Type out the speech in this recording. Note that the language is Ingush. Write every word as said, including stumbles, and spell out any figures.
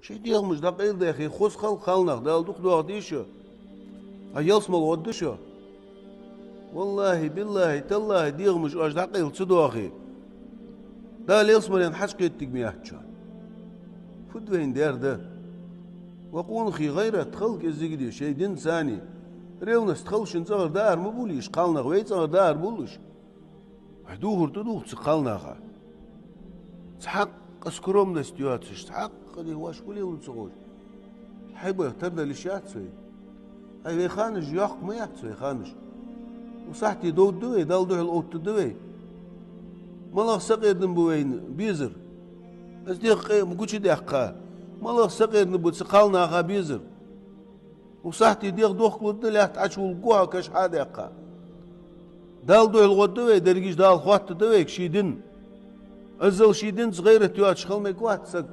Шоай дегӀамаш дӀакъайладаьхе, хоза хила кхалнах, Дала дукха доахадолда шо. А ялсмала гӀоргда шо. Валлахьи, биллахьи, таллахьи, дегӀамаш оаш дӀакъайла ца доахе, Дала ялсмален хьаж кхетаргма яц шоана. Фуд вайна дер да? Ва къонахий, гӀайрат хила кӀеззига де шоай динца. Ревность хила шун цӀагӀара даар ма бовла уж кхалнах, вай цӀагӀара даар бовла уж. Вай духар тӀадувха цу кхалнаха. Цхьаккха скромность йоацаш, цхьаккха де ваш хуле лу ца гӀош. Хьайбах тардалиш яц вай. Ай, вай ханаш йоккха ма яц вай ханаш. Укх сахьте довргда вай, Далла духьал оттаргда вай. МалагӀа сакъердам ба вайна безар. Аз дегӀ къе-, гучадаьккха. МалагӀа сакъердам ба цу кхалнаха безар. Укх сахьте дегӀ дохкалургда, лаьтта Ӏочувулларгва хьо каша хьа а даьккха. Далла духьал гӀоргда вай, дерригаш Дала хоаттаргда вайга ший дин. Азал ший динца гӀайрат йоацаш хила мегаргвац саг.